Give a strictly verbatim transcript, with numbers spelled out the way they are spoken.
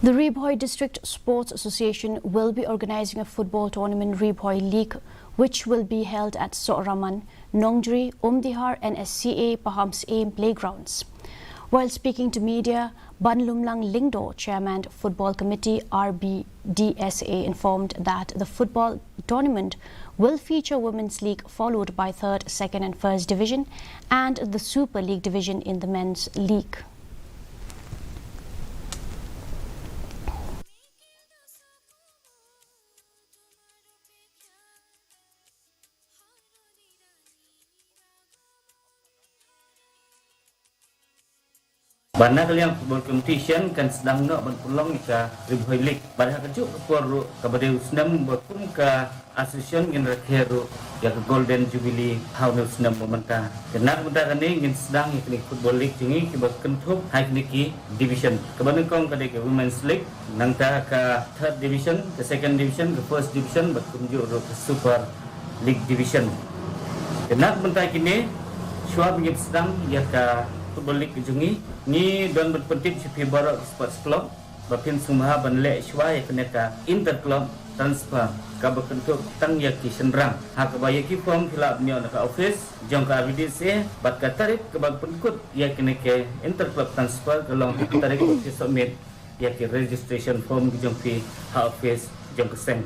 The Ri Bhoi District Sports Association will be organizing a football tournament, Ri Bhoi League, which will be held at Sohraman, Nongjri, Umdihar N S C A, Pahamsyiem playgrounds. While speaking to media, Banlumlang Lyngdoh, Chairman Football Committee R B D S A, informed that the football tournament will feature Women's League, followed by third, second and first division, and the Super League division in the Men's League. Bad na ka liang football competition kan sdang noh ban pynlong ïa ka Ri Bhoi League. Bad ha kajuh ka por ruh kaba dei u snem ba kum ka association ngin rakhe ruh ïa ka Golden Jubilee ha une u snem ba mynta. Te na ka bynta kane ngin sdang ïa kane ka football league jong ngi kiba kynthup ha kine ki division. Kaba nyngkong ka dei ka Women's League, nangta ka third division, ka second division, ka first division, bad kumjuh ruh ka Super League division. Te na ka bynta kine, shuwa ba ngin sdang ïa ka football league ka jong ngi, ngi don ban pyntip sha phi baroh ki sports club ba phin sngewbha ban leh shuwa ïa kane ka inter club transfer kaba kynthup tang ïa ki shynrang. Ha kaba ïa ki form phi lah ban ïoh na ka office jong ka R B D S A, bad ka tarik kaba pynkut ïa kane ka inter club transfer ka long ha ka tarik ba phi submit ïa ki registration form ki jong phi ha office jong ka seng.